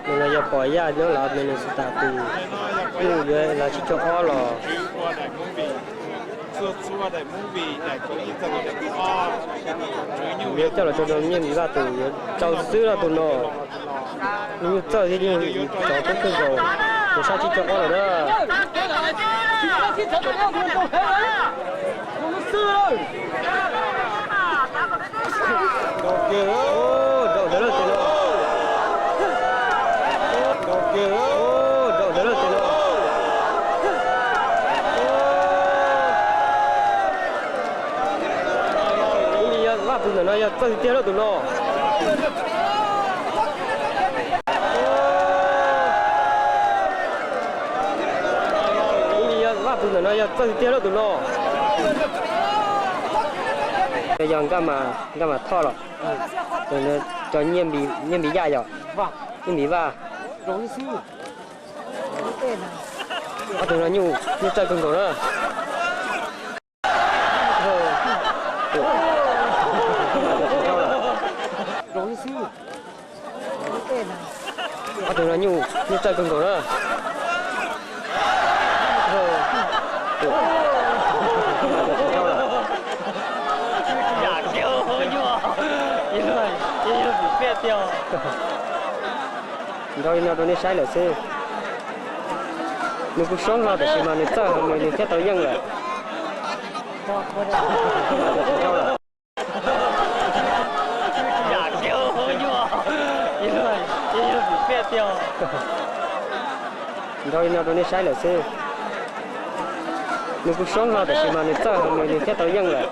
Ntawm no yog Pom Yaj nyob Las Vegas tus nyuj yuav Las tsib caug ob los. Yuav coj los rau Nyiaj Npis Vaj tus yuav rau xwb no tus no. Nyuj txawj thiab nyuj tsov kub kawg nkaus, tus sab tsib caug ob los na. Nraum ntawd lawm tus no. Nraum ntawd lawm tus no. Ib li yog Vaj tus ntawm no yog txawj tiag tiag lawm tus no. Ib li yog Vaj tus ntawm no yog txawj tiag tiag lawm tus no. Yog Nkaj Mas, Nkaj Mas Thoj los. Cov Nyiaj Npis Yaj yog Nyiaj Npis Vaj. Ob tug no nyuj, nyuj txawj kawg nkaus na. Ob tug no nyuj, nyuj txawj kawg nkaus na. Nrau li no rau nej saib lawm xwb. Nws kuj soob hlo tab sis mas nws txawj heev, nws thiaj tau yeej lawm. Nrau li no rau nej saib lawm xwb. Nws kuj soob hlo tab sis mas nws txawj heev, nws thiaj tau yeej lawm.